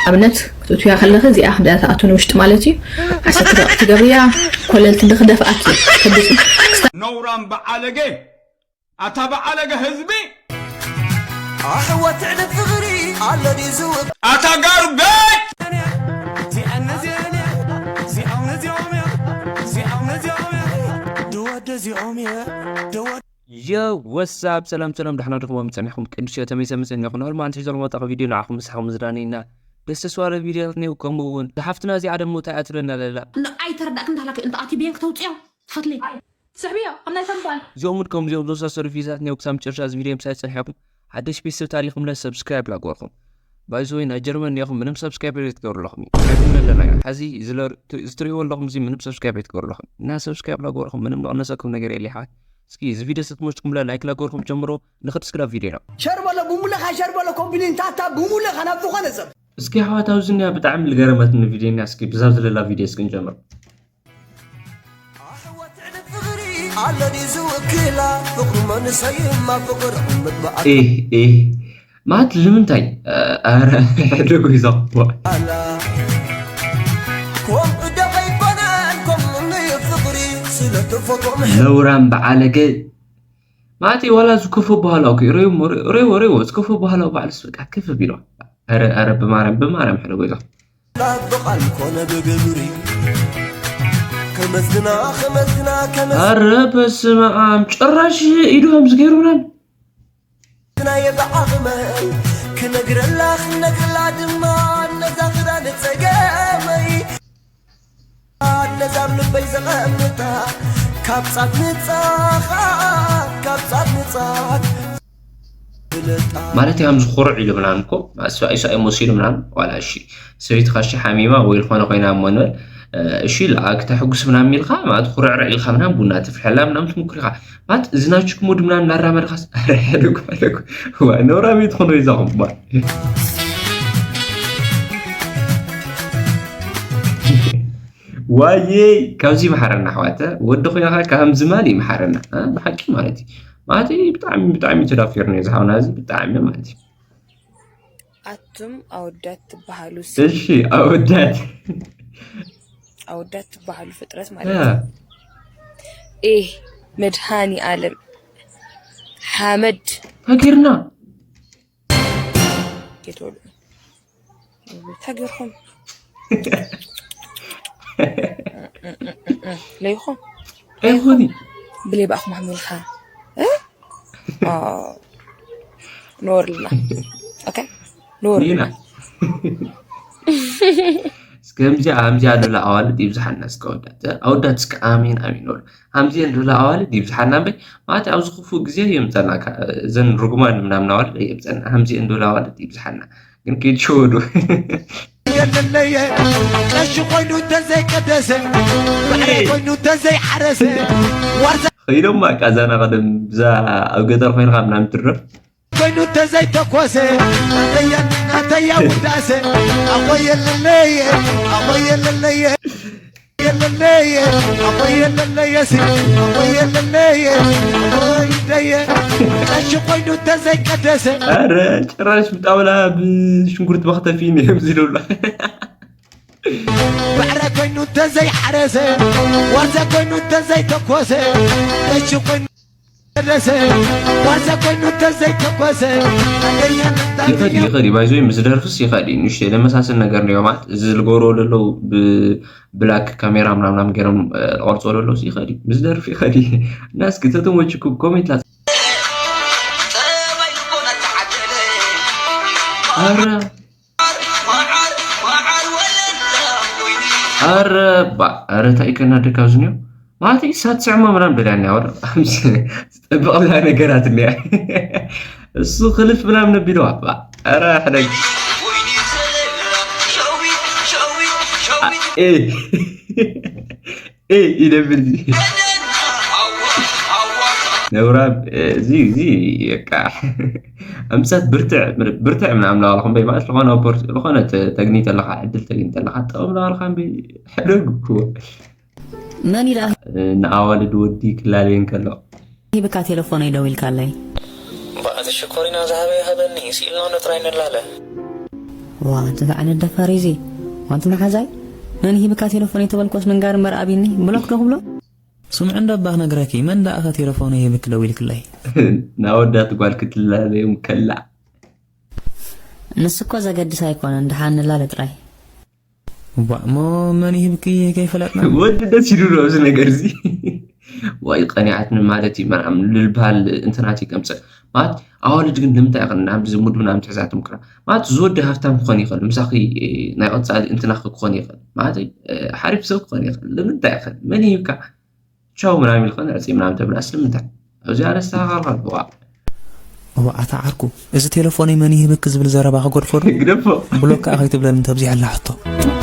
ኣብነት ክትእትውያ ከለኺ እዚኣ ከምዚኣ ትኣቱ ንውሽጢ ማለት እዩ። ዓሰርተ ደቂቕ ትገብርያ፣ ኮለል ትንዲ ክደፍኣኪ ከብድ። ነውራም በዓለገ ኣታ በዓለገ ህዝቢ ኣሕወት ዕልብ ፍቕሪ ኣሎ ድዩ ዝውብ ኣታ ጋርቤጅ እዚኣን ነዚኣን እያ እዚኦም ነዚኦም እያ እዚኦም ነዚኦም እያ ድወደ እዚኦም እየ ድወደ Yo, what's up? ሰላም ሰላም፣ ደሕና ድኹም ጸኒሕኩም? ቅዱስ እዮ ተመይሰ ምጸኒኹ። ኖርማል እንተ ሒዞ ዝመጣኹ ቪድዮ ንዓኹም ምሳኹም ዝዳነይና ደስ ተስፋ ቪድዮ ነውከምኡ እውን ዝሓፍትና እዚኣ ደሞ እንታይ እያ ትብለና ዘላ? ኣይተረዳእክን እንተሃላኪ እንተ ኣቲ ቤን ክተውፅዮ ትፈትሊ ስሕብዮ ኣብ ናይ ተንባን እዚኦም እውን ከምዚኦም ዝመሳሰሉ ቪድዮታት እኒኦ። ክሳብ መጨረሻ እዚ ቪድዮ ምሳይ ጸኒሕኩም ሓደሽ ቤተሰብ ታሪኹም ለ ሰብስክራይብ ላግበርኩም። ባይዘወይ ናይ ጀርመን እኒኹም ምንም ሰብስክራይብ ዘይትገብሩ ኣለኹም እዩ። ሕዚ ዝለ- ዝትሪእዎ ኣለኹም እዚ ምንም ሰብስክራይብ ኣይትገብሩ ኣለኹም እና ሰብስክራይብ ላግበርኩም ምንም ዝቐነሰኩም ነገር የለ ይሓዋት። እስኪ እዚ ቪድዮ ስትመችኩም ለ ላይክ ላግበርኩም ጀምሮ። ንኽድ እስክዳ ቪድዮ ነው። ሸር በሎ ብሙለኻ ሸር በሎ ኮምፕሊን ታታ ብሙለኻ ናብ ዝኾነ ሰብ እስኪ ኣሕዋት ኣብዚ እኒኣ ብጣዕሚ ዝገረመትኒ ቪድዮ እኒኣ። እስኪ ብዛብ ዝለላ ቪድዮ እስኪ ንጀምር። ኣሕወት ዕልብ ፍቕሪ ኣሎ ድዩ ዝውክላ ፍቕሪ መንሰይማ ፍቕሪ ምግባኣ ኤህ ኤህ ማለት ንምንታይ ኣረ ሕደጉ ይዛኽዋ ኣላ ከምኡ ዶ ከይኮነን ከምኡ ፍቕሪ ስለ ተፈጥሮ ነውራም በዓለገ ማለት ዋላ ዝከፎ በኋላ እኮ ረይዎ ረይዎ ረይዎ ዝከፎ በኋላ ባዕልስ በቃ ክፍ ቢሎ ኣረ ኣረ ብማርያም ብማርያም ሕደጉ ይዛኽዋ ብቓል ኮነ ብግብሪ ከመስግና ከመስግና ከመስግና ኣረ በስመ ኣብ ጭራሽ ኢዶም ዝገይሩናን የብዓቕመን ክነግረላ ክነግረላ ድማ ነዛ ክዳን ጸገመይ ነዛ ኣብ ልበይ ዘቐምጣ ካብ ጻት ንጻኻ ካብ ጻት ንጻት ማለት ያም ዝኹርዕ ኢሉ ምናምን እኮ ሰብኣይ ሰብኣይ መሲሉ ምናምን ዋላ እሺ ሰበይትኻ እሺ ሓሚማ ወይ ዝኾነ ኮይና እሞ ንበል እሺ ለኣክ ተሕጉስ ምናምን ኢልካ ማለት ኩርዕርዕ ኢልካ ምናምን ቡና ተፍልሐላ ምናምን ትምክር ኢኻ ማለት እዚ ናችኩም ወዲ ምናምን እናራመድኻስ ኣረ ሕደጉ ሕደጉ ዋ ነውራም እዩ ትኾኑ ይዛኹም ባ ዋየይ ካብዚ ይምሓረና ኣሕዋተ ወዲ ኮይንኻ ከምዚ ማል ይምሓረና ብሓቂ ማለት እዩ ማለት ብጣዕሚ ብጣዕሚ ተዳፊርና እዩ ዝሓውና እዚ ብጣዕሚ ማለት እዩ ኣቱም ኣወዳት ትበሃሉ እሺ ኣወዳት ኣወዳት ትበሃሉ ፍጥረት ማለት እዩ ኤህ መድሃኒ ኣለም ሓመድ ተጊርና ጌትወሉ ተገርኩም ለይኹም ኣይኾኒ ብሌባእኹም ኣሚልካ ኖርልና ኖር ኢና እስከምዚኣ ከምዚኣ ሉላ ኣዋልድ ይብዝሓና እስከ ኣወዳት ኣወዳት እስከ ኣሜን ኣሜን በሉ ከምዚአን ሉላ ኣዋልድ ይብዝሓና እምበይ ማለት ኣብዚ ክፉእ ግዜ የምፀና እዘን ርጉማን ምናምን ኣዋልድ የምፀና ከምዚአን ሉላ ኣዋልድ ይብዝሓና ግን ከይትሸወዱ የለለየ ቀሺ ኮይኑ እንተዘይቀደሰ ባሕሪ ኮይኑ እንተዘይሓረሰ ዋርዛ ኸይዶም ኣቃዛና ቀደም ብዛ ኣብ ገጠር ኮይንካ ምናምን ትድረፍ ኮይኑ እንተዘይተኮሰ ናተያ ናተያ ውዳሰ ኣኾየለለየ ኣኾየለለየ የለለየ ኣኾየለለየ ሲ ኣኾየለለየ ኣኾይደየ ቀሺ ኮይኑ እንተዘይቀደሰ ኣረ ጭራሽ ብጣውላ ብሽንኩርቲ መክተፊ እዮም ዝብሉላ ባሕረ ኮይኑ እንተዘይሓረሰ ዋርዛ ኮይኑ እንተዘይተኮሰ ቀሺ ኮይኑ ደረሰ ዋርዛ ኮይኑ እንተዘይተኮሰ ኣገኛ ይኸድ ይኸድ ባይዞ ምስ ደርፍስ ይኸድ እዩ ንሽ ለመሳሰል ነገር ነው ማለት እዚ ዝገብሮ ለለው ብላክ ካሜራ ምናምናም ገይሮም ዝቐርጾ ለለው ይኸድ እዩ ምስ ደርፍ ይኸድ እዩ እና እስኪ ተተሞችኩም ኮሜንት ላ ኧረ ኧረ ባ ኧረ እንታይ ከናደካ ዝኒዮ ማለት እዩ ሳትስዕማ ምናምን በልያ እኒያ ወላ ዝጠብቕ ብላ ነገራት እኒያ እሱ ክልፍ ምናምን ኣቢልዋ ባ ኧረ ሕደግ ኢደብል ነውራ እዚ እዚ በቃ ኣምሳት ብርትዕ ብርትዕ ምናምን ለዋልኹም በይ ማለት ዝኾነ ዝኾነ ተግኒት ኣለኻ ዕድል ተግኒት ኣለኻ ጠቕም ለዋልኻ በይ ሕደግ እኮ መን ኢላ ንኣዋልድ ወዲ ክላለየን ከሎ ሂብካ ቴሌፎነይ ደው ኢልካለይ እባ ኣቲ ሽኮሪና ዝሃበ ይሃበኒ፣ ስኢልና ንጥራይ ንላለ። ዋ፣ እንታይ ዓይነት ደፋር እዩ እዚ? ዋንቲ መሓዛይ፣ መን ሂብካ ቴሌፎን የተበልኮስ ምንጋር እምበር ኣቢኒ፣ ብሎክ ዶ ክብሎ? ስምዒ እንዶ እባ ክነግረኪ፣ መን ደኣ ከ ቴሌፎኑ ይህብክ ደዊልክለይ? ናወዳት ጓል ክትላለዮም ከላ። ንሱ እኮ ዘገድስ ኣይኮነን፣ ደሓን ንላለ ጥራይ። ዋእ፣ እሞ መን ይህብኪ ከይፈለጥና? ወዲ ደስ ኢሉ ዶ ኣብዚ ነገር እዚ? ዋይ፣ ቀኒዓትኒ ማለት እዩ፣ መርዓም ልልበሃል እንትናት እዩ ከምፅእ። ማለት ኣዋልድ ግን ንምንታይ ኢኸን ናብ ዝሙድ ምናምን ትሕዛትም ክራ? ማለት ዝወዲ ሃብታም ክኾን ይኽእል፣ ምሳኺ፣ እ፣ ናይ ቐፃሊ እንትናኺ ክኾን ይኽእል። ማለት፣ እ፣ ሓሪፍ ሰብ ክኾን ይኽእል። ንምንታይ ኢኸን? መን ይህብካ? ቻው ምናምን ኢልኸን ዕፂ ምናምን ተብላ ስለምንታይ? ኣብዚኣ ነስተኻኸልካ። ዋእ። እዋ፣ ኣታ ዓርኩ፣ እዚ ቴሌፎነይ መን ይህብክ ዝብል ዘረባ ክገድፎ ዶ? ግደፎ። ብሎክ ከኣ ከይትብለኒ ተብዚሐላ ሕቶ።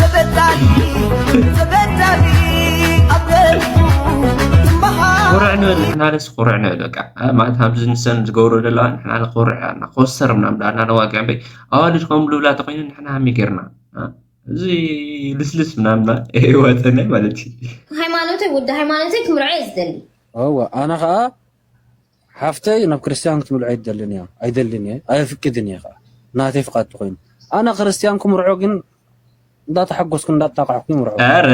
ተበዳሊ፣ ተበዳሊ፣ ኣብ ልቡ ትመሃር። ኩርዕ ንበል፣ ንሕና ደስ ኩርዕ ንበል፣ በቃ። እ፣ ማለት፣ ከምዚ ንሰን ዝገብሮ ዘለዋ፣ ንሕና ንኩርዕ፣ እና ኮስተር ምናምን፣ ዳና ነዋግዕ እምበይ፣ ኣዋልድ ከም ልብላ ተኾይኑ፣ ንሕና ሃሚ ጌርና። እ፣ እዚ ልስልስ ምናምን፣ እ፣ ወጠነ ማለት እዩ። ሃይማኖተይ፣ ወዲ ሃይማኖተይ ክምርዖ እየ ዝደሊ። እወ፣ ኣነ ኸኣ ሓፍተይ ናብ ክርስትያን ክትምልዖ ኣይደልን እያ፣ ኣይደልን እየ፣ ኣየፍቅድን እየ ኸዓ። ናተይ ፍቓድ ተኾይኑ። ኣነ ክርስትያን ክምርዖ ግን እንዳተሓጎስኩ እንዳጣቃዕኩ ይምርዖ። ኧረ።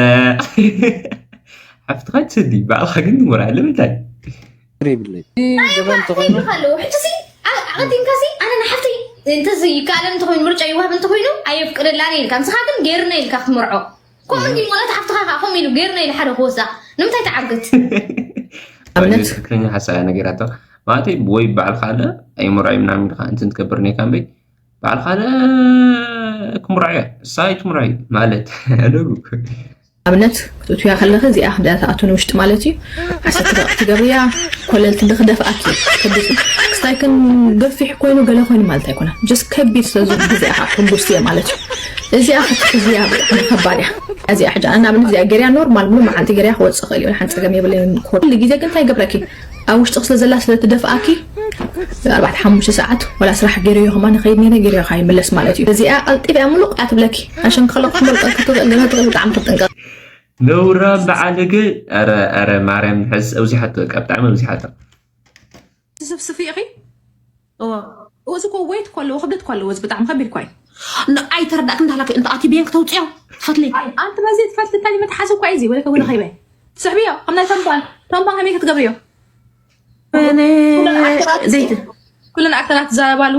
ሓፍትኻ ትስዲ፣ ባዕልኻ ግን ትምርዓ፣ ንምንታይ? ይብለይ። ገበን ተኾይኑ። እንታይ ይብልካ ኣለዎ? ሕጂሲ፣ ኣ-፣ ኣቐዲምካሲ፣ ኣነ ንሓፍተይ እንተዘይከኣለን እንተኾይኑ፣ ምርጫ ይወሃብ እንተኾይኑ፣ ኣየፍቅደላን እየ ኢልካ። ንስኻ ግን ገይርና ኢልካ ክትምርዖ። ከምኡ እንዲ ማለት ሓፍትኻ ከዓ ከምኡ ኢሉ ገይርና ኢሉ ሓደ ክወስዳ ንምንታይ ትዓግት? ኣብነት? ትክክለኛ ሓሳብ እያ ነጊራቶ። ማለተይ ወይ ባዕልካ ኣለ ኣይምርዖይ ምናምን ኢልካ እንትን ትገብር ነይካ እምበይ ባዕልካ ኣለ ክምርዖ እያ እሳ ኣይትምርዖይ ማለት ኣለጉ። ኣብነት ክትእትውያ ከለኺ እዚኣ ከምዚኣ ትኣቱ ንውሽጢ ማለት እዩ። ዓሰርተ ደቂቕ ትገብርያ፣ ኮለል ትብሊ ክደፍኣኪ ከቢድ እዩ። ክስታይ ግን ገፊሕ ኮይኑ ገለ ኮይኑ ማለት ኣይኮነን። ጀስት ከቢድ ስለ ዝኾነ እዚኣ ከዓ ሕጉስቲ እየ ማለት እዩ። እዚኣ ክትሕዝያ ብጣዕሚ ከባድ እያ። እዚኣ ሕጂ ኣነ ንኣብነት እዚኣ ገርያ ኖርማል ሙሉ መዓልቲ ገርያ ክወፅእ ይኽእል እዩ። ሓንቲ ፀገም የብለይን። ኩሉ ግዜ ግን እንታይ ይገብረኪ? ኣብ ውሽጥኺ ስለ ዘላ ስለ ትደፍኣኪ ኣርባዕተ ሓሙሽተ ሰዓት ወላ ስራሕ ገርዮ ከማን ይኸይድ ነይረ ገርዮ ከዓ ይምለስ ማለት እዩ። እዚኣ ቀልጢፍ እያ ሙሉቕ እያ ትብለኪ። ኣሸንክለኩ ክትመርጠኪ ትኽእል ገለ ትኽእል ብጣዕሚ ክትጥንቀቕ። ነውራም በዓል እግ፣ ኧረ፣ ኧረ ማርያም ንሕስ ኣብዚሓቶ፣ በቃ ብጣዕሚ ኣብዚሓቶ። ትስፍስፊ ኢኺ? እወ። እዚ እኮ ዌይት እኮ ኣለዎ፣ ክብደት እኮ ኣለዎ፣ እዚ ብጣዕሚ ከቢድ እኮ እዩ። ን-፣ ኣይተረዳእክ እንዳሃለክ እንተ ኣቲ ብየን ክተውፅዮ ትፈትሊ? ኣይ፣ ኣንቲ በዚ ትፈትሊ እንታይ መትሓዚ እኮ እዩ እዚ፣ ወለከ ወለኸ ይበይ። ትስሕብዮ፣ ከም ናይ ተምባን፣ ተምባን ከመይ ክትገብርዮ? ወይኔ፣ ኩለን ኣክተራት፣ ዘይት-፣ ኩለን ኣክተራት ትዛረባሉ።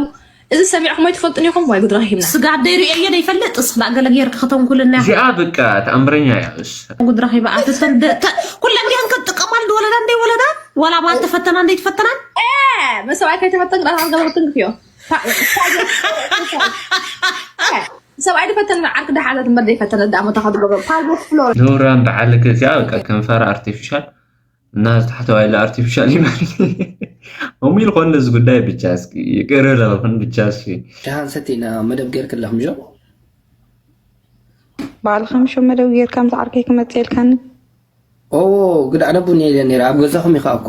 እዚ ሰሚዕኹም ኣይትፈልጡን ኢኹም፣ ዋይ ጉድ ረኺብና። ስጋ ደይ ርእየዮ ደይፈልጥ፣ እስኽ ደኣ ገለ ጌርክ ከተንኩልና። እዚኣ በቃ ተኣምረኛ እያ፣ እስ። ጉድ ረኺባ፣ ኣንተ ተን-፣ ተ-፣ ኩለን ዲያን ከጥቀማል፣ ዝወለዳ እንደይወለዳ፣ ዋላ ባል ተፈተና እንደይተፈተናን። እ፣ ምስ ሰብኣይ ከይተፈተን ራስኻ ገለ ክትንክፍዮ። ታ-፣ ታ-፣ እ፣ ሰብኣይ ድፈተን ዓርክ ደሓዘት እምበር ደይፈተነት ደኣ መታኻ ትገብሮ። ፓልቦ ፍሎር። ነውራም በዓል ገዚኣ፣ በቃ ከንፈራ ኣርቲፊሻል። እና እዚ ታሕተዋይ ኢለ ኣርቲፊሻል እዩ ማለት እዩ። እሙ ኢልኮን ነዚ ጉዳይ ብቻ እስኪ ይቅር ለኹን ብቻ እስኪ። ሻሃ ንሰቲ ኢና መደብ ጌርክላ ምጆ? ባዕልኻ ምሾ መደብ ጌርካ፣ ምስ ዓርከይ ክመጽእ ኢልካኒ። ኦ፣ ግዳ ኣነ ቡን ኢለ ነይረ፣ ኣብ ገዛኹም ኢኻ እኳ።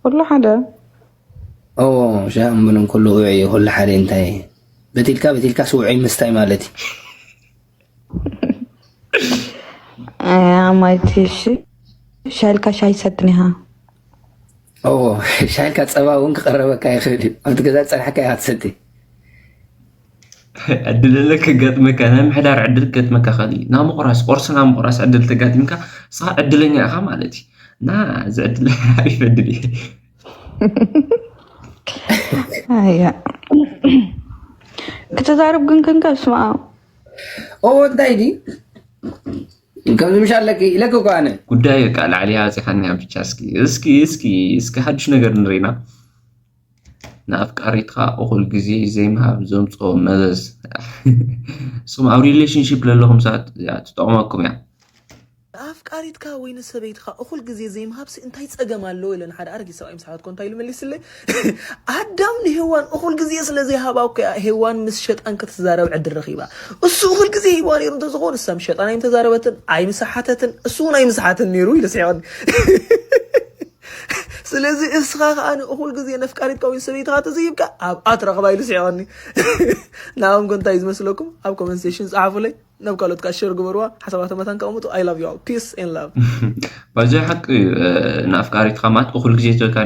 ኩሉ ሓደ። ኦ፣ ሻሃ እምብልን ኩሉ ውዑይ እዩ፣ ኩሉ ሓደ እንታይ? በቲልካ፣ በቲልካስ ውዑይ ምስታይ ማለት እዩ። ኣያ፣ ማይቲ፣ እሺ። ሻሂ ኢልካ ሻሂ ትሰትን ኢኻ። ኦ፣ ሻሂ ኢልካ ጸባ እውን ክቐረበካ ይኽእል እዩ። ኣብቲ ገዛ ዝጸንሐካ ኢኻ ትሰቲ። ዕድል ለክ ገጥመካ፣ ናይ ምሕዳር ዕድል ገጥመካ ኸሊ፣ ናብ ምቑራስ፣ ቁርሲ ናብ ምቑራስ ዕድል ተጋጢምካ፣ ንስኻ ዕድለኛ ኢኻ ማለት እዩ። እና እዚ ዕድል ሓሪፍ ዕድል እዩ። ኣያ። ክትዛረብ ግን ክንከ፣ ስማ። ኦ፣ እንታይ ድዩ? ከምዚ ምሽ ኣለኪ ኢለኪ እኮ ኣነ። ጉዳይ በቃ ላዕሊ ኣውፂኻኒ ብቻ። እስኪ፣ እስኪ፣ እስኪ፣ እስኪ ሓድሽ ነገር ንሪና። ንኣፍቃሪትካ እኹል ግዜ ዘይምሃብ ዘምፅኦ መዘዝ። ንስኹም ኣብ ሪሌሽንሺፕ ዘለኹም ሰባት እዚኣ ትጠቕመኩም እያ። ንኣፍቃሪትካ ወይ ንሰበይትኻ እኹል ግዜ ዘይምሃብሲ እንታይ ጸገም ኣለዎ? ኢለ ንሓደ ኣረጊት ሰብኣይ ምስ ሓተትኩ እንታይ ኢሉ መሊስለይ? ኣዳም ንሄዋን እኹል ግዜ ስለ ዘይሃባ እኮ እያ ሄዋን ምስ ሸጣን ክትዛረብ ዕድል ረኺባ። እሱ እኹል ግዜ ሂብዋ ነይሩ እንተዝኸውን፣ እሳ ምስ ሸጣን ኣይምተዛረበትን፣ ኣይምሰሓተትን፣ እሱ እውን ኣይምሰሓትን ነይሩ ኢሉ ስሒቑኒ። ስለዚ እስኻ ከኣ ንእኹል ግዜ ነፍቃሪትካ ወይ ሰበይትኻ ተዘይብካ ኣብኣ ትረኽባ ኢሉ ስሒቐኒ። ንኣኹም ከ እንታይ እዩ ዝመስለኩም? ኣብ ኮመንት ሴሽን ጸሓፉለይ። ናብ ካልኦት ከኣ ሸር ግበርዋ። ሓሳባቶም መታን ከቐምጡ። I love you all. Peace and love. ባይዘ ሓቂ እዩ። ንኣፍቃሪትካ ማለት እኹል ግዜ ትህበካ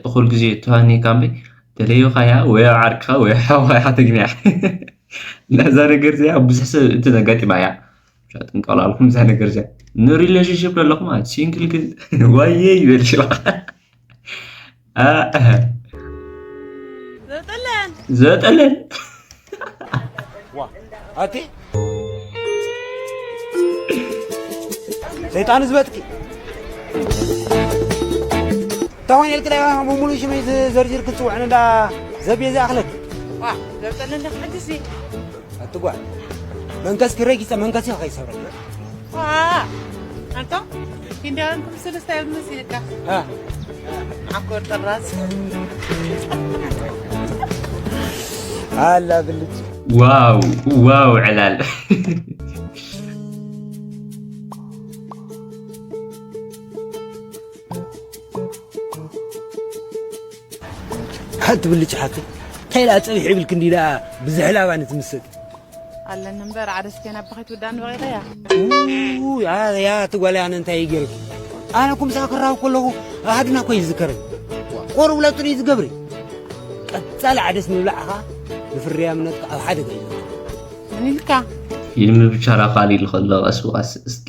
እኹል ግዜ ትህበካ እምበይ ተለዩኻያ ወይ ኣብ ዓርክኻ ወይ ሓዋያ ተግንያ። ነዛ ነገር እዚኣ ብዙሕ ሰብ እንትን ኣጋጢማ እያ። ጥንቀላልኩም እዛ ነገር እዚኣ ንሪሌሽንሽፕ ዘለኹም ማለት ሲንግል ግን ዋየ ይበል ሽባ። ዘጠለን ዘጠለን ኣቲ ሰይጣን ዝበጥኪ ተኾይነ ኢልክ ዳ ብሙሉእ ሽመይ ዘርዚር ክትፅውዕን እንዳ ዘቤ ዝኣኽለክ ዘጠለን ሕጅሲ ኣትጓ መንከስ ክረጊጸ መንከስ ከይሰብረክ ኣንቶ ኪንዳውያን ክምስል ስታይ መስልካ ዓኮር ጥራዝ ኣላ ብልጭ ዋው ዋው ዕላል ሓንቲ ብልጭ ሓፍተይ እንታይ ደኣ ፀቢሕ ይብልክ እንዲ ደኣ ብዝሕላባ ንትምሰጥ ኣለኒ እምበር ዓደስቴን ኣባኺት ውዳን በቂለያ ያ እቲ ጓል ኣነ እንታይ ይገርክ ኣነ ኩምሳ ክራብ ከለኹ ኣሃድና እኮ ይዝከረኝ ቆር ውለጡ እዩ ዝገብሪ ቀፃሊ ዓደስ ምብላዕኻ ንፍርያምነትካ ኣብ ሓደጋ እዩ ምንልካ ፊልም ብቻ ራኻል ይልኸሎ ቀስዋስ እስኪ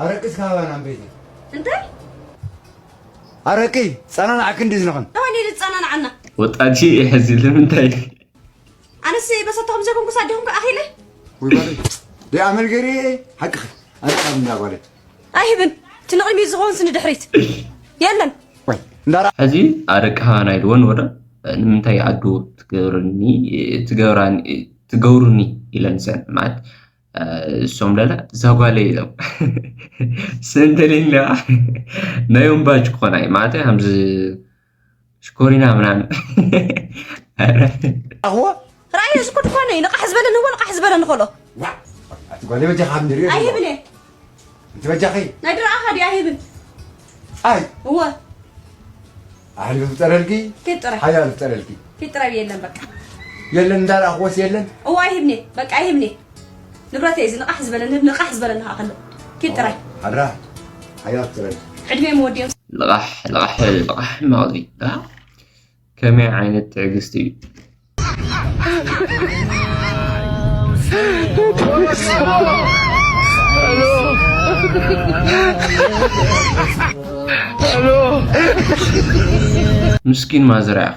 ኣረቂ እስካ ሃባና እምበይቲ እንታይ ኣረቂ ጸናናዕክ እንዲ ዝንኽን ተባኒ ዝጸናናዓና ወጣት ሕዚ ልምንታይ ኣነስ በሰተኹም ዘኮንኩስ ኣዲኹም ከኣኺለ ወይ ባለ ደይ ኣመል ገይረ ሓቅኺ ኣጣም እንዳባለት ኣይህብን እቲ ንቕድሚት ዝኸውን ስኒ ድሕሪት የለን ወይ እንዳራ ሕዚ ኣረቂ ሃባና ኢልወን ወረ ንምንታይ ኣዱ ትገብርኒ ትገብራኒ ትገብሩኒ ኢለን ሰን ማለት እሶም ለለ እዛ ጓለ ኢሎም ስንተሌና ናይ ወንባጅ ክኾና እዩ ማለት ከምዚ ሽኮሪና ምናምን ኣኽዎ ራእየ ዝኩድ ኮነ እዩ ንቃሕ ዝበለኒ እዎ ንቃሕ ዝበለኒ ከሎ ዋ ኣቲ ጓለ በጃኻ ንሪኦ ኣይህብን እየ እቲ በጃኺ ናይ ድረኣኻ ድዩ ኣይህብን ኣይ እወ ኣህሊ ፍጠረልኪ ኪድ ጥራይ ሓያል ፍጠረልኪ ኪድ ጥራይ የለን በቃ የለን እንዳረኣኽዎስ የለን እወ ኣይህብን እየ በቃ ኣይህብን እየ ንብረተይ እዚ ንቃሕ ዝበለኒ ንቃሕ ዝበለኒ ከዓ ከሎ ኪድ ጥራይ ሓድራ ሓያል ፍጠረልኪ ዕድሜ መወዲኦም ልቓሕ ልቓሕ ልቓሕ ማቕዚ ከመይ ዓይነት ትዕግስቲ እዩ ምስኪን ማዘር እያ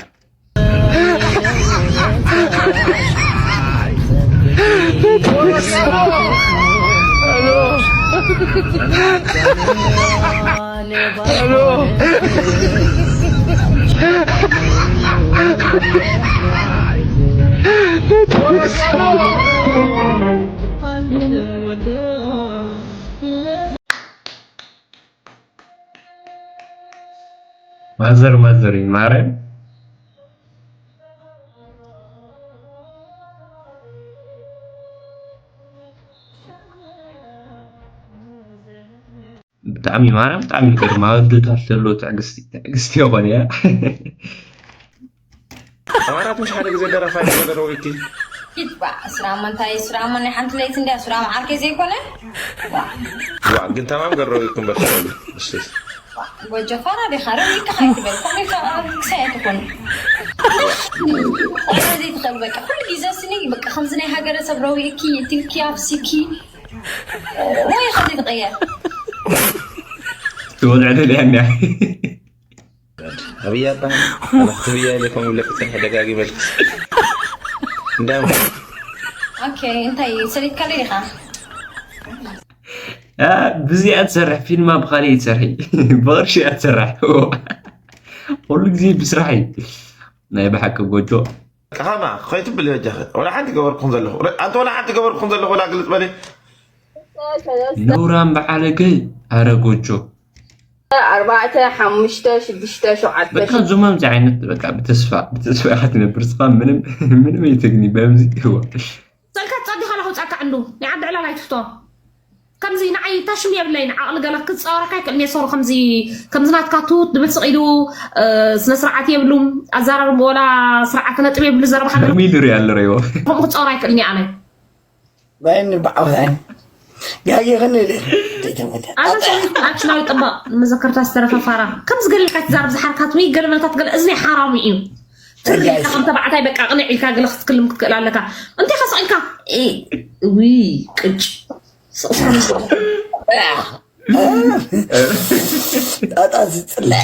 ማዘር ማዘር ማረን ብጣዕሚ ማርያም ብጣዕሚ ይገርም ኣወዳት ዘሎ ትዕግስቲ ትዕግስቲ ይኾን እያ ኣማራት ምሽ ሓደ ግዜ ደራፋይ ገረዊኪ ሂድ ባ ስራሞ እንታይ ስራሞ ናይ ሓንቲ ለይቲ እንድያ ስራሞ ዓርከይ ዘይኮነ ዋ ግን ተማም ገረዊኩም በርትዕሉ እሺ ጎጆ ፋራ ዲኻ ረዊካ ካይትበል ኮሚካ ክሳይ ኣይትኾን ቆላ ዘይትኽእል በቃ ኩሉ ግዜ ስኒ በቃ ከምዚ ናይ ሃገረሰብ ረዊእኪ ትብኪ ኣብሲኪ ወይ ኸዚ ትቐየር ትወልዕሉ ድያኛ ኣብያ ኣባህል ኣባህትብያ ኢለ ከም ይብለክ ፀኒሐ ደጋጊመልክ እንዳም ኦኬ እንታይ ሰሊጥካለይ ዲኻ ብዚኣ ትሰርሕ ፊልማ ብኻሊእ ትሰርሒ ብቕርሺ እያ ትሰርሕ ኩሉ ግዜ ብስራሕ እዩ ናይ ብሓቂ ጎጆ ከማ ኮይትብል በጃኸ ወላ ሓንቲ ገበርኩም ዘለኹ ኣንተ ወላ ሓንቲ ገበርኩም ዘለኹ ወላ ግልፅ በለ ነውራም በዓለገ ኣረ ጎጆ ኣርባዕተ ሓሙሽተ ሽዱሽተ ሸውዓተ በቃ ዞም ኣብዚ ዓይነት በቃ ብተስፋ ብተስፋ ኢኻ ትነብር ስኻ ምንም ምንም ኣይተግኒ በምዚ እዋ ሰልካ ጸዲኻ ለኹ ጻካ ዕንዱ ናይ ዓዲ ዕላል ኣይትፍቶ ከምዚ ንዓይ ታሽም የብለይን። ዓቕሊ ገለ ክጻወረካ ይክእል እየ። ሶሪ፣ ከምዚ ከምዚ ናትካ ትውት ድብል ስቕ ኢሉ፣ እ፣ ስነ ስርዓት የብሉም። ኣዘራርባ ወላ ስርዓተ ነጥብ የብሉ ዘረባኻ። ከምኡ ኢሉ ሪኣ ኣሎ ረይዎ። ከምኡ ክጻወር ኣይክእልን እየ ኣነ። ባይን በዓውታን ጋጌ ኸን ዘይተመተ ኣነ ሰሚት ኣክሽናዊ ጥባቕ ንመዘከርታ ዝተረፈ ፋራ። ከምዚ ገለ ኢልካ ትዛረብ ዝሓርካት ወይ ገለ መልታት ገለ እዝኒ ሓራሙ እዩ። ትርኢካ ከም ተባዕታይ በቃ ቅንዕ ኢልካ ገለ ክትክልም ክትክእል ኣለካ። እንታይ ከስቕ ኢልካ? እ፣ ዊ፣ ቅጭ። ስቕ ስቕ። ጣጣ ዝጽልያ፣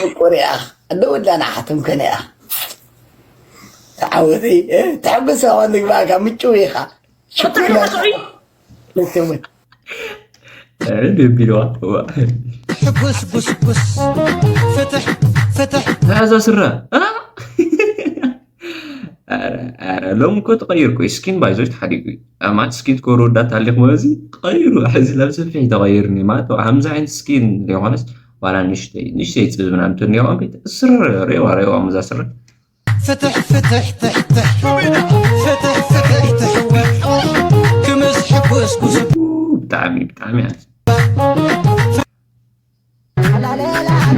ምቁር እያ። እንደ ወላና ሓትም ከነ እያ። ተዓወተይ፣ እ፣ ተሐጎስ ኸን ንግባእካ፣ ምጭው ኢኻ። ሽኩር። ተዓወተይ። ለተወት። እ፣ ደቢልዋ። እዋ። ሕጉስ ጉስጉስ፣ ፍትሕ፣ ፍትሕ። ተሓዛ ስረ። እ? ኣረ፣ ኣረ፣ ሎም እኮ ተቐይርኩ። ስኪን ባይዞች ተሓዲጉ። ኣማት ስኪን ትኮሩ ወዳት ታሊኽ መዚ ቀይሩ። ሕዚ ላብ ሰፊሕ ተቐይርኒ። ማለት፣ ከምዚ ዓይነት ስኪን ዘይኮነስ፣ ዋላ ንሽተይ፣ ንሽተይ ጽብ ምናምን ትንዮ፣ ቤት ስር ሬዋ፣ ሬዋ፣ ምዛ ስር። ፍትሕ፣ ፍትሕ፣ ትሕ፣ ትሕ። ፍትሕ፣ ፍትሕ፣ ትሕ። ክምስ ሕጉስ ጉስ። ብጣዕሚ፣ ብጣዕሚ።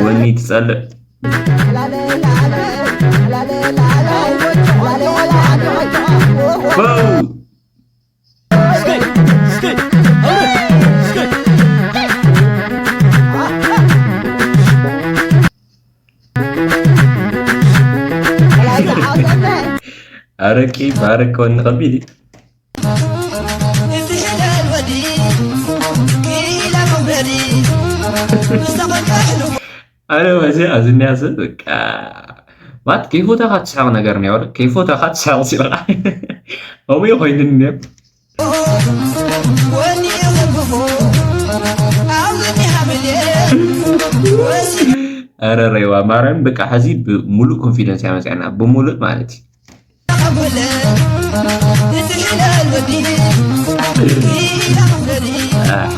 ወኒ ትጸልእ። ዋው! ኣረቂ ባረቅ ወኒ ከቢድ እዩ። ኣነ እዚ ኣብዚ እኒኣ ሰብ በቃ፣ ማለት፣ ከይፎተኻ ትስሕቕ ነገር እኒኦ፣ ከይፎተኻ ትስሕቕ ሲልካ። ከምኡ እዩ ኮይኑኒ እኒኦ። ኣረ ሬዋ ማርያም፣ በቃ፣ ሕዚ ብምሉእ ኮንፊደንስ እያ መፅያና፣ ብምሉእ ማለት እዩ። ኣሕ።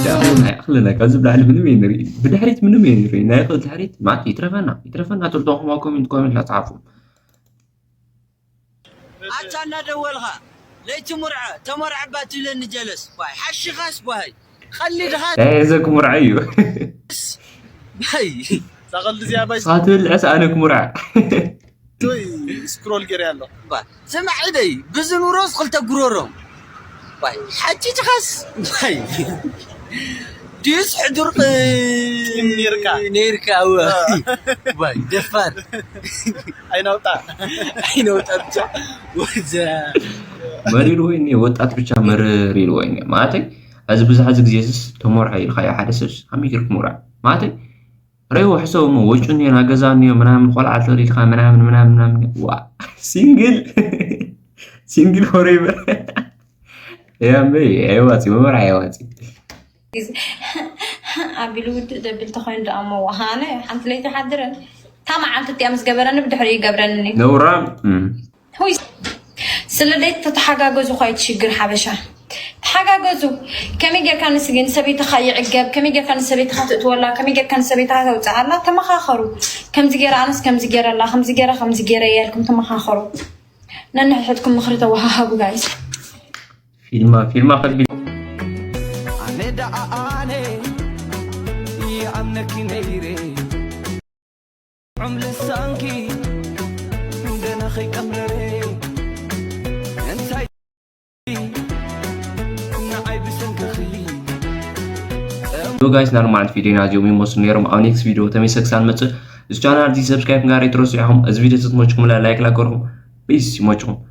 ዳኹ ናይ ኣኽሊ ነገር፣ ካብዚ ብላዕሊ ምንም የንርኢ። ብድሕሪት ምንም የንርኢ። ናይ ኣኽሊ ድሕሪት ማት ይትረፈና፣ ይትረፈና። ትልተኹም ኣብ ኮሜንት፣ ኮሜንት ላትሓፉ። ኣታ እናደወልኻ ለይቲ ሙርዐ፣ ተመርዐ እባ ትብለኒ ጀለስ። ዋይ፣ ሓሽኻስ ዋይ። ቀሊድኻ። ናይ ሕዘ ክሙርዐ እዩ። ባይ። ሳቐልድ እዚኣ ባይ። ሳትብል ዕስ ኣነ ክሙርዐ። ቶይ ስክሮል ገይረ ኣሎ። ባ፣ ስማዕ ኢደይ፣ ብዝኑሮስ ክልተ ጉሮሮ። ባይ፣ ሓጭጭኻስ፣ ባይ። ድዩስ ሕዱር ቅ-፣ ቂም ኔርካ? ኔርካ፣ እወ። አ። ባይ፣ ደፋር። ኣይናውጣ። ኣይናውጣ ብቻ። ወዘ። መሪር ወይ እኔ ወጣት ብቻ መሪር ወይ እኔ። ማለተይ፣ እዚ ብዙሕ ግዜ ስስ ተሞርዐ ኢልካ ሓደ ሰብስ ኣሚግር ክሙርዐ። ማለተይ፣ ሬዎ ሕሰብ እሞ ወጩ እኒኦ፣ ና ገዛ እኒኦ፣ ምናምን፣ ቆልዓ ተወሊድካ፣ ምናምን፣ ምናምን፣ ምናምን። ዋ፣ ሲንግል፣ ሲንግል ፎሬቨር። እያ እምበይ፣ ኣየዋፂ፣ መመርዓ ኣየዋፂ። ግዜ ኣቢሉ ውድእ ደብል ተኾይኑ ደኣ እሞ፣ ወሃነ ሓንቲ ለይቲ ሓድርን። እታ መዓልቲ እቲኣ ምስ ገበረኒ፣ ብድሕሪኡ ይገብረኒ። ነውራም። እም። ሆይ፣ ስለ ደይ ተተሓጋገዙ እኳ እዩ እቲ ሽግር ሓበሻ። ተሓጋገዙ። ከመይ ጌርካ ንስጊ-፣ ንሰበይትኻ ይዕገብ፣ ከመይ ጌርካ ንሰበይትኻ ትእትወላ፣ ከመይ ጌርካ ንሰበይትኻ ተውፅኣላ፣ ተመኻኸሩ። ከምዚ ጌረ ኣነስ ከምዚ ጌረላ፣ ከምዚ ጌረ፣ ከምዚ ጌረ እያ ኢልኩም ተመኻኸሩ። ነንሕድሕድኩም ምኽሪ ተወሃሃቡ ጋይስ። ፊልማ፣ ፊልማ ከቢድ። ኣነ ደኣ ኣነ ይኣምነኪ ነይረ። ጥዑም ልሳንኪ ገና ከይቀምረረ እንታይ ንዓይ ብሰንክኺ። ሶ ጋይስ፣ ናይ ሎማዓንቲ ቪድዮና እዚኦም ይመስሉ ነይሮም። ኣብ ኔክስት ቪድዮ ተመልሰ ክሳብ ንመጽእ፣ እዚ ቻናል እዚ ሰብስክራይብ ምግባር ኣይትረስዑ ኢኹም። እዚ ቪድዮ ተዝመችኩም ላይክ ላገርኩም። ፒስ፣ ይመችኩም።